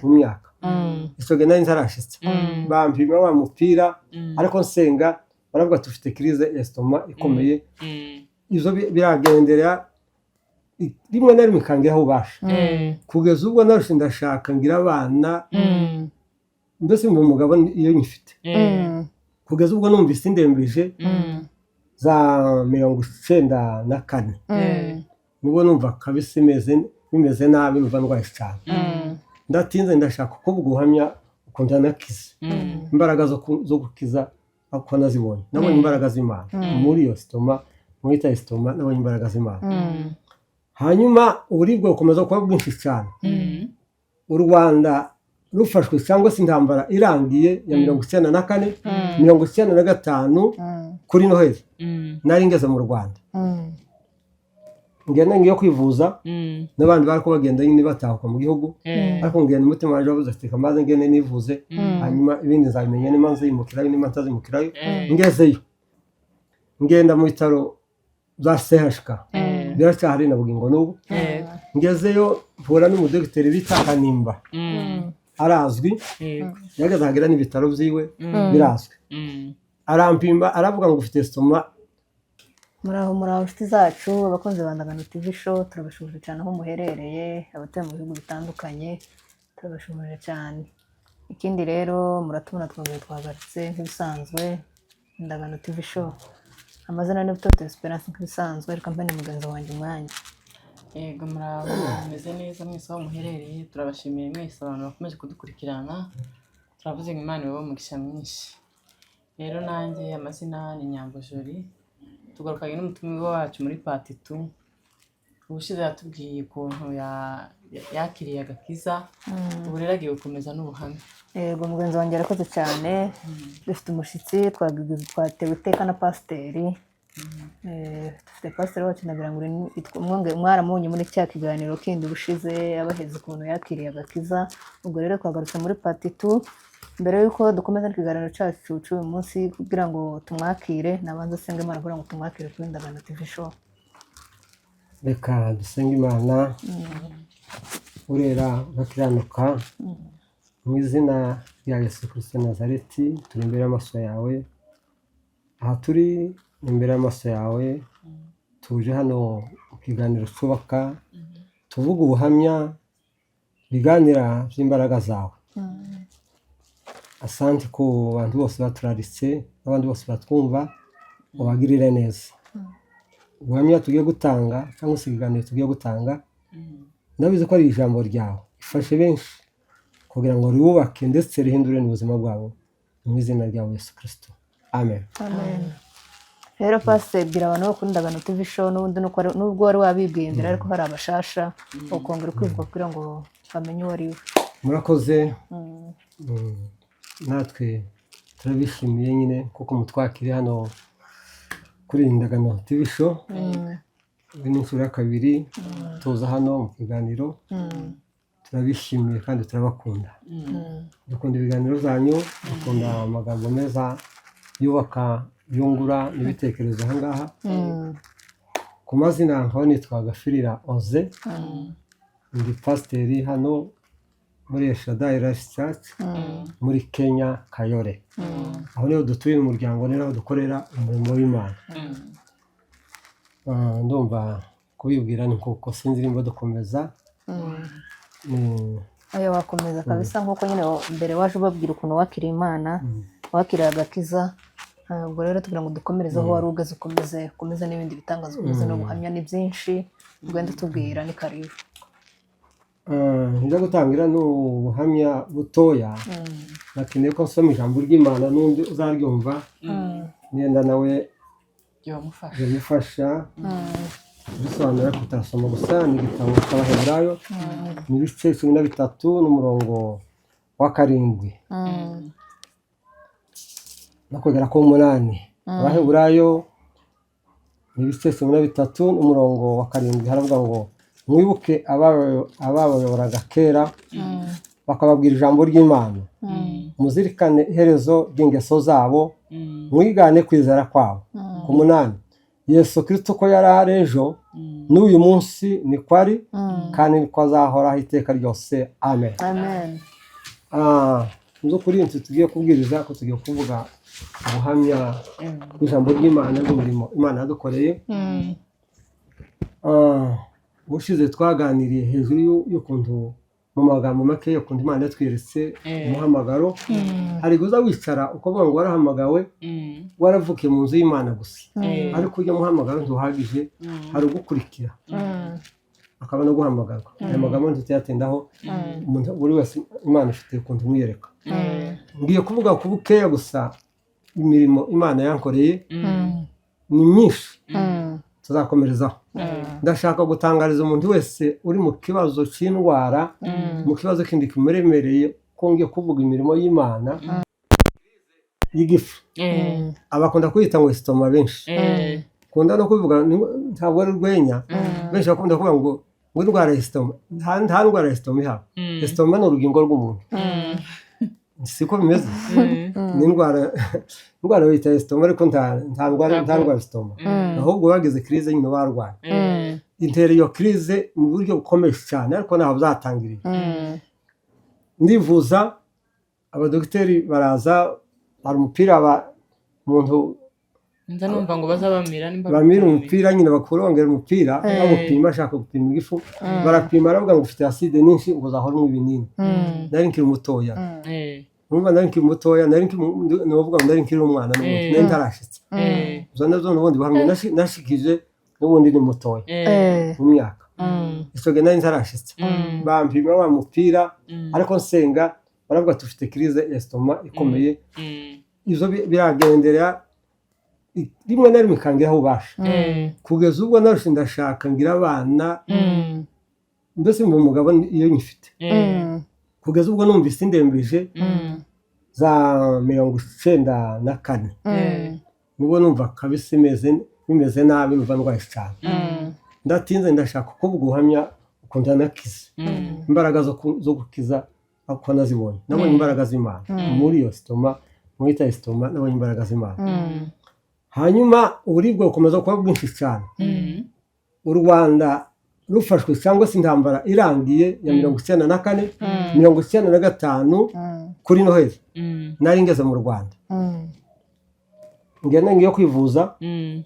Mu myaka icyo gihe nari ntarashitse, bampima wa mupira, ariko nsenga, baravuga ati ufite crise estomac ikomeye. Izo biragendera rimwe na rimwe ikangiraho ububasha, kugeza ubwo narushe, ndashaka ngira abana, mbese mba umugabo iyo nyifite, kugeza ubwo numvise indembeje za 94, nubwo numva kabisa bimeze nabi, numva ndwaye cyane. Ndatinze, ndashaka kuvuga ubuhamya ukuntu nakize, imbaraga zo gukiza uko nazibonye. Nabonye imbaraga z'Imana muri iyo estomac, muri ta estomac nabonye imbaraga z'Imana. Hanyuma uburibwe bukomeza kuba bwinshi cyane. U Rwanda rufashwe, cyangwa se intambara irangiye ya 94, 95 kuri Noheli nari ngeze mu Rwanda, ngenda ngiye kwivuza, n'abandi bari ko bagenda nyine batahuka mu gihugu, ariko ngenda umutima wanjye wabuze ati maze ngende nivuze, hanyuma ibindi nzabimenya niba nzimukirayo, niba ntazimukirayo. Ngezeyo, ngenda mu bitaro bya CHK, biracyahari na bugingo n'ubu. Ngezeyo mpura n'umudogiteri bita Kanimba, arazwi, yageze ahagera n'ibitaro byiwe birazwi. Arampimba, aravuga ngo ufite estomac. Muraho, muraho inshuti zacu, abakunzi ba Ndagano TV Show, turabashubuje cyane aho muherereye, abatuye mu bihugu bitandukanye, turabashubuje cyane. Ikindi rero muratubona twongeye twagarutse nk'ibisanzwe, Ndagano TV Show. Amazina ni Butoto Esperance nk'ibisanzwe, reka mpe na mugenzi wanjye umwanya. Yego, muraho, mumeze neza mwese aho muherereye? Turabashimiye mwese abantu bakomeje kudukurikirana, turavuze ngo Imana ibahe umugisha mwinshi. Rero nanjye amazina ni Nyambo Jolie, tugarukanye n'umutumirwa wacu muri part 2. Ubushize yatubwiye ukuntu yakiriye agakiza, ubu rero agiye gukomeza n'ubuhamya. Yego, mugenzi wanjye arakoze cyane. Dufite umushyitsi, twatewe iteka na pasiteri. Dufite pasiteri wacu, nagira ngo mwaramubonye muri cya kiganiro kindi ubushize, abaheze ukuntu yakiriye agakiza. Ubwo rero twagarutse muri part 2. Mbere y'uko dukomeza n'ikiganiro cyacu cy'uyu munsi, kugira ngo tumwakire, nabanza asenge Imana kugira ngo tumwakire kuri Ndagano TV Show. Reka dusenge Imana. Urera bakiranuka, mu izina rya Yesu Kirisito Nazareti, turi imbere y'amaso yawe. Aha turi ni imbere y'amaso yawe. Tuje hano mu kiganiro cyubaka, tuvuga ubuhamya biganira by'imbaraga zawe. Asante ku bantu bose baturaritse n'abandi bose batwumva, ubagirire neza. Ubuhamya tugiye gutanga cyangwa se ikiganiro tugiye gutanga, ndabizi ko ari ijambo ryawe ifashe benshi kugira ngo riwubake ndetse rihindure n'ubuzima bwabo, mu izina rya Yesu Kirisito, amen. Amen. Rero pasiteri, bwira abantu bo kuri Ndagano TV Show n'ubundi nubwo wari wabibwiye mbere, ariko hari abashasha, ukongera ukwivuga kugira ngo bamenye uwo ari we. Murakoze. Natwe turabishimiye nyine kuko mutwakiriye hano kuri Indagano TV Show. Iyi ni inshuro ya kabiri tuza hano mu kiganiro. Turabishimiye kandi turabakunda. Dukunda ibiganiro byanyu, dukunda amagambo meza yubaka, yungura n'ibitekerezo aha ngaha. Ku mazina nkaba nitwa Gafirira Oze, ndi pasiteri hano muri Eshadai Life Church muri Kenya, Kayole. Aho niho dutuye mu muryango, ni naho dukorera umurimo w'Imana. Ndumva kubibwira ni kuko sinzi nimba dukomeza. Oya, wakomeza kabisa, nk'uko nyine mbere waje ubabwira ukuntu wakiriye Imana, wakiriye agakiza. Ubwo rero tugira ngo dukomereze aho wari ugeze, ukomeze, ukomeze n'ibindi bitangaza, ukomeze n'ubuhamya, ni byinshi ugenda utubwira, ni karibu. Njya gutangira ni ubuhamya butoya. Nakeneye ko nsoma ijambo ry'Imana n'undi uzaryumva nenda nawe byamufasha. Bimufasha bisobanura kutasoma gusa. Ni igitabo cy'Abaheburayo, ni ibice 13 n'umurongo wa 7 no kugera ku 8. Abaheburayo ni ibice 13 n'umurongo wa 7, haravuga ngo: "Mwibuke ababayoboraga kera, bakababwira ijambo ry'Imana, muzirikane iherezo ry'ingeso zabo, mwigane kwizera kwabo." Ku 8: "Yesu Kirisito ko yari ari ejo, N'uyu munsi niko ari, kandi niko azahoraho iteka ryose. Amen. Amen. Mu by'ukuri inzu tugiye kubwiriza ko tugiye kuvuga ubuhamya bw'ijambo ry'Imana n'umurimo Imana yadukoreye. Ubushize twaganiriye hejuru y'ukuntu, mu magambo make, ukuntu Imana yatweretse umuhamagaro. Hari guza wicara ukavuga ngo warahamagawe, waravukiye mu nzu y'Imana gusa, ariko ujya muhamagaro ntuhagije. Hari ugukurikira akaba no guhamagarwa. Aya magambo ntituyatindaho. Umuntu buri wese Imana ifite ukuntu imwiyereka. Ngiye kuvuga ku bukeya gusa imirimo Imana yankoreye. Ni myinshi, tuzakomerezaho. Ndashaka gutangariza umuntu wese uri mu kibazo cy'indwara, mu kibazo kindi kimuremereye, ko ngiye kuvuga imirimo y'Imana y'igifu. Abakunda kwita ngo estomac benshi kunda no kubivuga, ntabwo ari urwenya. Benshi bakunda kuvuga ngo indwara ya estomac. Nta ndwara ya estomac ihaba. Estomac ni urugingo rw'umuntu, siko bimeze? Ni indwara bayita estomac, ariko nta ndwara estomac. Ahubwo bagize crise nyine, barwaye, intera iyo crise mu buryo bukomeye cyane, ariko ntaho byatangiriye. Ndivuza, abadogiteri baraza, hari umupira umuntu Nza numva ngo bazabamira nimba bamira umupira nyine, bakurongera umupira, bawupima, bashaka gupima igifu. Barapima, baravuga ngo ufite acide nyinshi, ngo uzahora unywa ibinini. Nari nkiri mutoya. Urumva, nari nkiri mutoya, nari nkiri, ni ukuvuga ngo nari nkiri umwana n'ubundi, nari ntarashitse. Izo nazo n'ubundi buhamya nashikije n'ubundi ni mutoya mu myaka. Icyo gihe nari ntarashitse. Bampima wa mupira, ariko nsenga, baravuga ati ufite crise estomac ikomeye. Izo biragendera rimwe na rimwe ikangiraho ubasha, kugeza ubwo narushe, ndashaka ngira abana, mbese mba umugabo iyo nyifite, kugeza ubwo numvise indembeje za 94. Nibwo numva kabisa bimeze nabi, numva ndwaye cyane. Ndatinze, ndashaka kuvuga ubuhamya ukuntu nakize, imbaraga zo gukiza uko nazibonye. Nabonye imbaraga z'Imana muri iyo estomac, muri ta estomac nabonye imbaraga z'Imana. Hanyuma uburibwe bukomeza kuba bwinshi cyane. U Rwanda rufashwe, cyangwa se intambara irangiye ya 94, 95 kuri Noheli, nari ngeze mu Rwanda, ngenda ngiye kwivuza,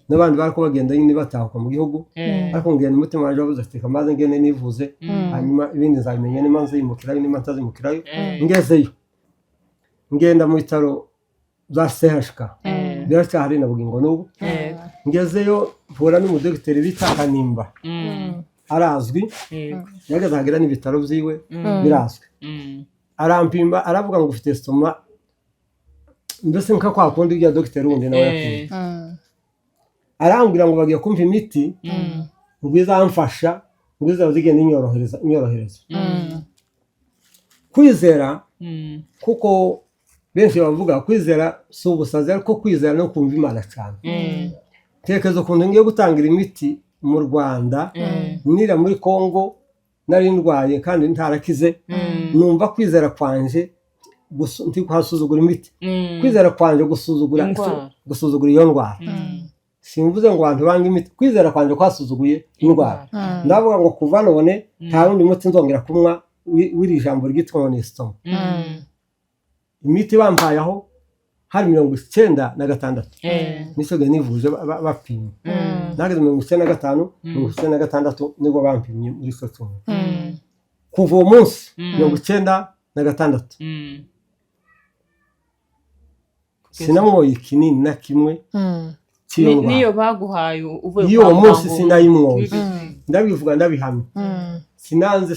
n'abandi bari ko bagenda nyine batahuka mu gihugu, ariko ngenda umutima wanjye wabuze ati reka maze ngende nivuze, hanyuma ibindi nzabimenya niba nzimukirayo, niba ntazimukirayo. Ngezeyo, ngenda mu bitaro bya CHK, biracyahari na bugingo n'ubu. Ngezeyo mpura n'umudogiteri bita Kanimba, arazwi, yageze ahagira n'ibitaro byiwe birazwi. Arampimba, aravuga ngo ufite estomac, mbese nka kwa kundi ujya dogiteri wundi nawe yapimye. Arambwira ngo bagiye kumva imiti ngo izamfasha, ngo izaba zigenda inyorohereza. Kwizera, kuko benshi bavuga kwizera si ubusazi, ariko kwizera no kumva Imana cyane. Tekereza ukuntu ngiye gutangira imiti mu Rwanda, nira muri Congo nari ndwaye kandi ntarakize. Numva kwizera kwanje ntikwasuzugura imiti, kwizera kwanje gusuzugura Indwara. Gusuzugura iyo ndwara. Simvuze ngo abantu banga imiti, kwizera kwanje kwasuzuguye indwara. Ndavuga ngo kuva none nta wundi muti nzongera kunywa w'iri jambo ryitwa ngo ni estomac. Imiti bampaye aho hari 96, nicyo gihe nivuje bapimye. Nageze 95, 96 nibwo bampimye muri icyo cyumba. Kuva uwo munsi, 96, sinamwoye ikinini na kimwe cy'iyo ndwara. Niyo baguhaye uvuye Y'uwo kwa munsi muganga sinayimwoye. Ndabivuga, ndabihamya. Sinanze,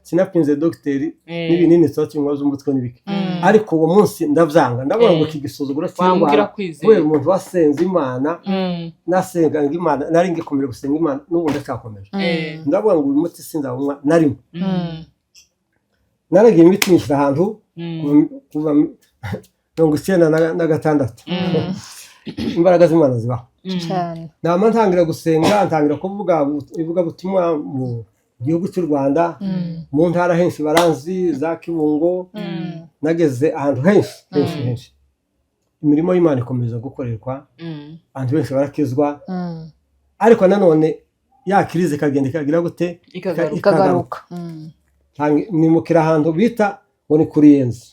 sinapinze dogiteri n'ibinini tuba tunywa z'umutwe n'ibiki, ariko uwo munsi ndabyanga, ndavuga ngo iki gisuzuguro Wambwira cy'indwara, kwizera. kubera umuntu wasenze Imana, nasenga ngo Imana, nari ngikomeje gusenga Imana, n'ubu ndacyakomeje. Ndavuga ngo uyu muti sinzawunywa na rimwe. Naragiye imiti nyishyira ahantu kuva 96. Imbaraga z'Imana zibaho. Cyane. Nama ntangira gusenga, ntangira kuvuga ivugabutumwa mu gihugu cy'u Rwanda, mu ntara henshi baranzi, za Kibungo, nageze ahantu henshi henshi henshi. Imirimo y'Imana ikomeza gukorerwa, abantu benshi barakizwa, ariko nanone Ya crise ikagenda ikagira gute? Ikagaruka. Ikagaruka. Nimukira ahantu bita ngo ni Kuruyenzi.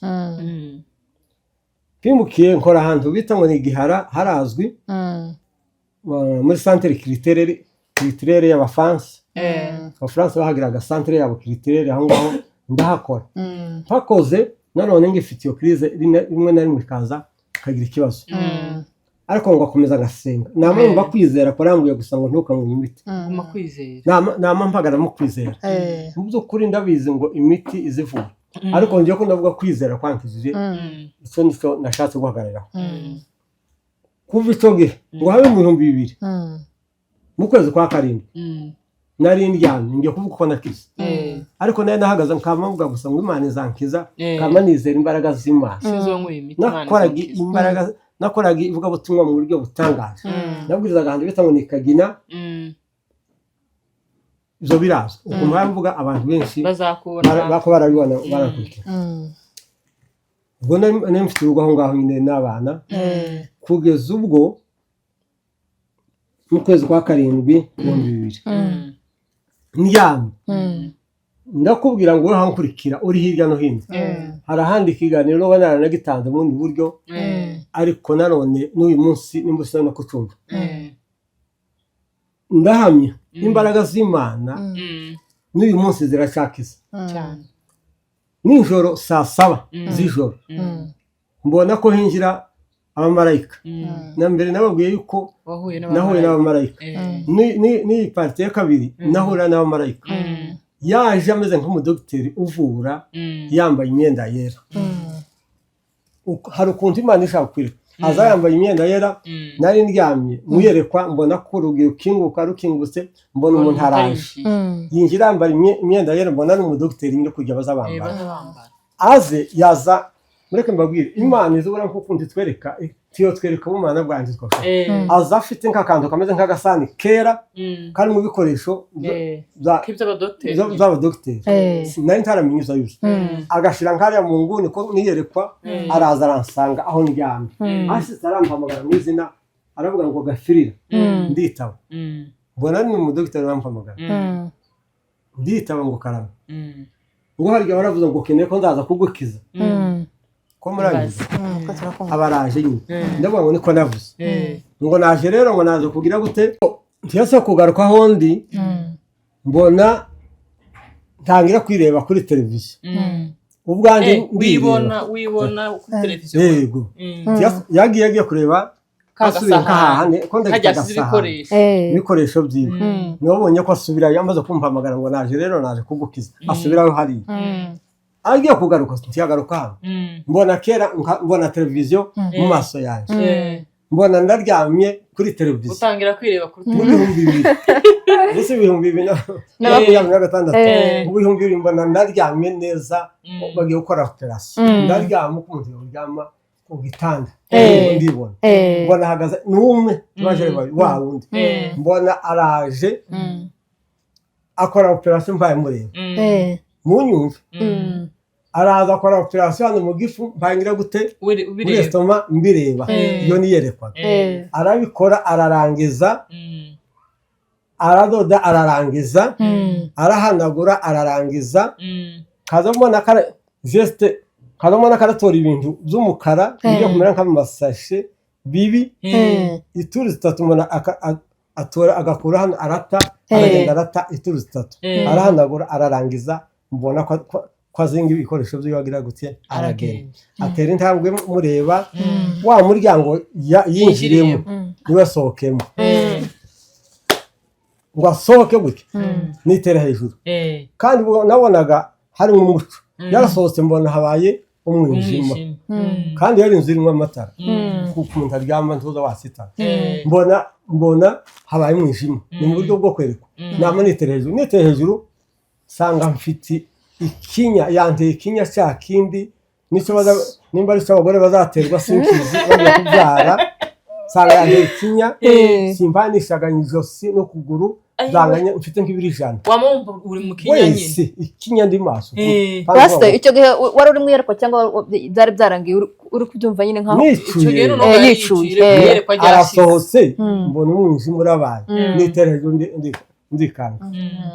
Twimukiye nkora ahantu bita ngo ni Gihara, harazwi, muri centre culturel y'Abafaransa. Abafaransa bahagiraga centre yabo culturel aho ngaho, ndahakora. Mpakoze nanone ngifite iyo crise, rimwe na rimwe ikaza ikagira ikibazo, ariko ngo akomeza agasenga, nama numva kwizera kurambuye gusa ngo ntukanywe imiti. Guma kwizera. Nama mpagara mu kwizera. Mu by'ukuri ndabizi ngo imiti izivura, ariko ngiye ko ndavuga kwizera kwankijije. Icyo nicyo nashatse guhagarariraho. Kuva icyo gihe ngo habe mu 2000, mu kwezi kwa karindwi, nari ndyamye, ngiye kuvuga uko nakize, ariko nari nahagaze nkaba mvuga gusa ngo Imana izankiza, nkaba nizera imbaraga z'Imana. Sinzonywa imiti, Imana Nakoraga izankiza. imbaraga, nakoraga ivugabutumwa mu buryo butangaje. Nabwirizaga ahantu bita ngo ni Kagina. Ibyo birazwi ukuntu mvuga, abantu benshi bazakubona. Bako barabibona, barakurikira. Ubwo nari mfite urugo aho ngaho nyine n'abana, kugeza ubwo mu kwezi kwa karindwi 2000, ndyamye, ndakubwira ngo urahankurikira uri hirya no hino, hari ahandi ikiganiro nuba naranagitanze mu bundi buryo, ariko nanone n'uyu munsi nimba usa no kucyumva, ndahamya imbaraga z'Imana n'uyu munsi ziracyakiza. Cyane. Nijoro saa 7 z'ijoro, mbona ko hinjira abamarayika. Na mbere nababwiye yuko wahuye nahuye n'abamarayika. N'iyi partie ya kabiri, nahura n'abamarayika. Yaje ameze nk'umudogiteri uvura, yambaye imyenda yera. Hari ukuntu Imana ishaka kwereka, aza yambaye imyenda yera. Nari ndyamye muyerekwa, mbona ko urugi rukinguka, rukingutse mbona umuntu araje, yinjira yambaye imyenda yera, mbona ari umudogiteri nyine kujya baza bambara. Baza bambara. Aze yaza, mureke mbabwire, Imana izobora nk'ukuntu itwereka, tiyo twereka ubumana bwanjye twashaka. Aza afite nk'akantu kameze nk'agasahani kera, karimo ibikoresho k'iby'abadogiteri. By'abadogiteri. Nari ntaramenya izo yuzuye, agashyira nkariya mu nguni ko niyerekwa. Araza aransanga aho ndyamye, ashitse arampamagara mu izina, aravuga ngo "Gafirira." Nditaba, mbona ni umudogiteri arampamagara. Nditaba ngo "Karame." Ngo "Harya waravuze ngo ukeneye ko nzaza kugukiza?" Ko murangiza. Ko turakumva. Aba araje nyine, ndavuga ngo "Niko navuze." Ngo "Naje rero," ngo "naje kugira gute?" Ntiyase kugaruka aho ndi, mbona ntangira kwireba kuri televiziyo ubwanjye, ndireba. Wibona kuri televiziyo? Yego. Yagiye agiye kureba Ka asubiye gasahani. nk'ahahane ko ndagita Hajya asize agasahani, ibikoresho. Ibikoresho byiwe. Nabonye ko asubirayo amaze kumpamagara ngo "Naje rero, naje kugukiza." Asubirayo hariya, agiye kugaruka, ntiyagaruka hano. Mbona kera mbona televiziyo mu maso yanjye, mbona ndaryamye kuri televiziyo. Utangira kwireba kuri Mu 2000, ndetse 2026, mu 2000 mbona ndaryamye neza, bagiye gukora operasiyo, ndaryama uko umuntu yaryama ku gitanda. Ndibona, mbona ahagaze n'umwe baje wa wundi, mbona araje akora operasiyo mbaye mureba. Munyumve, araza akora operasiyo hano mu gifu, mbangira gute muri Ubireba. estomac, mbireba. Iyo niyerekwaga. Arabikora ararangiza, aradoda ararangiza, arahanagura ararangiza, kaza mbona kara geste, kaza mbona karatora ibintu by'umukara bijya kumera nk'amasashe bibi, ituru zitatu, mbona atora agakura hano arata, aragenda arata ituru zitatu, arahanagura ararangiza, mbona ko azinga ibikoresho byiwe, agira gutya aragenda, atera intambwe mureba wa muryango yinjiriyemo, niwe asohokemo. Ngo asohoke gutya, nitera hejuru, kandi ubwo nabonaga harimo umuco. Yarasohotse mbona habaye umwijima, kandi yari inzu irimo amatara, kuko umuntu aryama ntuza wasitara. Mbona habaye umwijima, ni mu buryo bwo kwerekwa. Nama nitera hejuru, nitera hejuru nsanga mfite ikinya, yanteye ikinya cya kindi nicyo nimba ari cyo abagore bazaterwa sinkizi bagiye kubyara, nsanga yanteye ikinya, simbanishaga ijosi n'ukuguru, byanganye mfite nk'ibiro 100. Wamwumva uri mu kinya nyine. Wese ikinya ndi maso. Pastor, icyo gihe wari uri mu iyerekwa cyangwa byari byarangiye uri kubyumva nyine nkaho Icyo gihe Nicuye. noneho Yicuye. yaricuye, iyerekwa ryashize. Arasohotse, mbona umwijima urabaye, nitera hejuru. Ndikanga,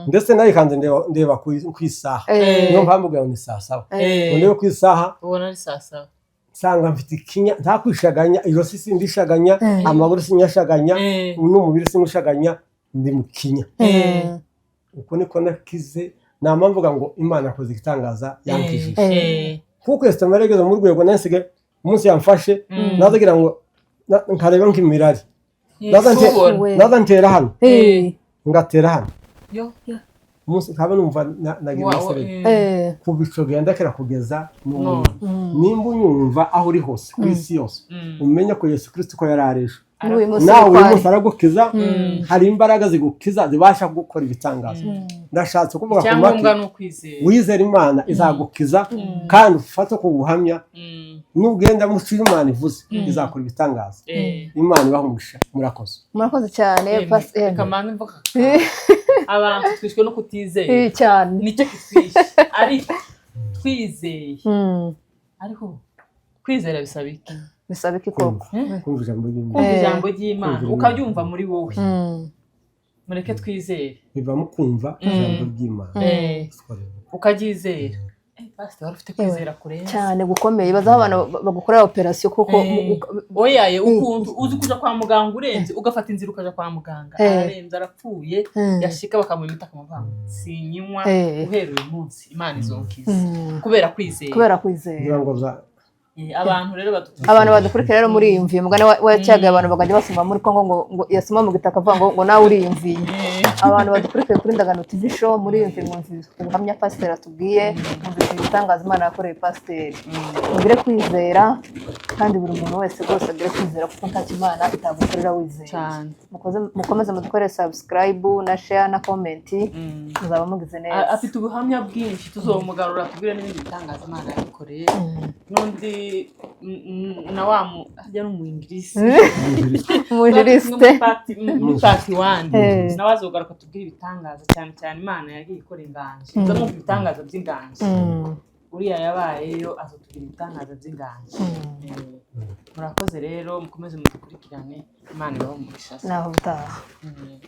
ndetse nayikanze ndeba ku isaha. Niyo mpamvu ngo ni saa 7. Ngo ndebe ku isaha, Ubona ari saa 7. nsanga mfite ikinya, nta kwishaganya, ijosi sindishaganya, amaguru sinyashaganya, n'umubiri simushaganya, ndi mu kinya. Uko niko nakize. Nama mvuga ngo Imana yakoze igitangaza, yankijije, kuko estomac yarageze mu rwego nasigaye umunsi yamfashe, nazagira ngo nkareba nk'imirari. Tubona. We. Naza ntera hano, ngatera hano, Yo. umunsi nkaba numva nagira amasereri. Kuva ico gihe ndakira kugeza n'ubu. None. Nimba unyumva aho uri hose ku isi yose, umenye ko Yesu Kristo ko yari ari ejo, N'uyu munsi nawe uyu uko ari. munsi aragukiza. Hari imbaraga zigukiza, zibasha gukora ibitangaza. Ndashatse kuvuga ku Icyangombwa make, ni ukwizera. wizera Imana izagukiza, kandi ufate ku buhamya, nugenda mu cyo Imana ivuze, izakora ibitangaza. Imana ibaha umugisha, murakoze. Murakoze cyane. Reka mbanze mvuga, abantu twishwe no kutizera. Cyane. Nicyo kitwishe, ariko twizeye. Ariko kwizera bisaba iki? Bisaba iki koko? Kumva ijambo ry'Imana. Kumva ijambo ry'Imana, Kumva Imana. ukaryumva muri wowe. Mureke twizere. Biva mu kumva ijambo ry'Imana. Ukaryizera. Pasiteri, wari ufite kwizera kurenze. Cyane, gukomeye. Bazaho abantu bagukorera operasiyo kuko Oyaye, ukuntu uzi kuja kwa muganga urenze, ugafata inzira ukaja kwa muganga, ararembye, arapfuye, yashika bakamuha imiti akamuvuga ngo sinyinywa, guhera uyu munsi Imana izonkiza, kubera kwizera. Kubera kwizera. Kugira ngo Abantu rero badukurikira, Abantu badukurikira rero muriyumviye umugani wa cyagaye abantu bakajya basoma muri Kongo ngo yasoma mu gitaka avuga ngo nawe uriyumviye. Abantu badukurikiye kuri Ndagano TV Show, muriyumviye, mwumvise ubuhamya pasiteri atubwiye, mwumvise ibitangaza Imana yakoreye pasiteri. Mugire kwizera, kandi buri muntu wese rwose agire kwizera, kuko ntacyo Imana itagukorera wizeye. Cyane. Mukomeze mudukorere subscribe na share na comment, muzaba mugize neza. Afite ubuhamya bwinshi, tuzomugarura tubwire n'ibindi bitangaza Imana yadukoreye, n'undi na wa harya ni umwingirisi. Umujiriste. Muri part one nawe azogaruka tubwire ibitangaza, cyane cyane Imana yagiye ikora inganji. Ndamwumva ibitangaza by'inganji. Uriya yabayeyo azotubwira ibitangaza by'inganji. Murakoze rero, mukomeze mudukurikirane, Imana ibahe umugisha. Naho ubutaha.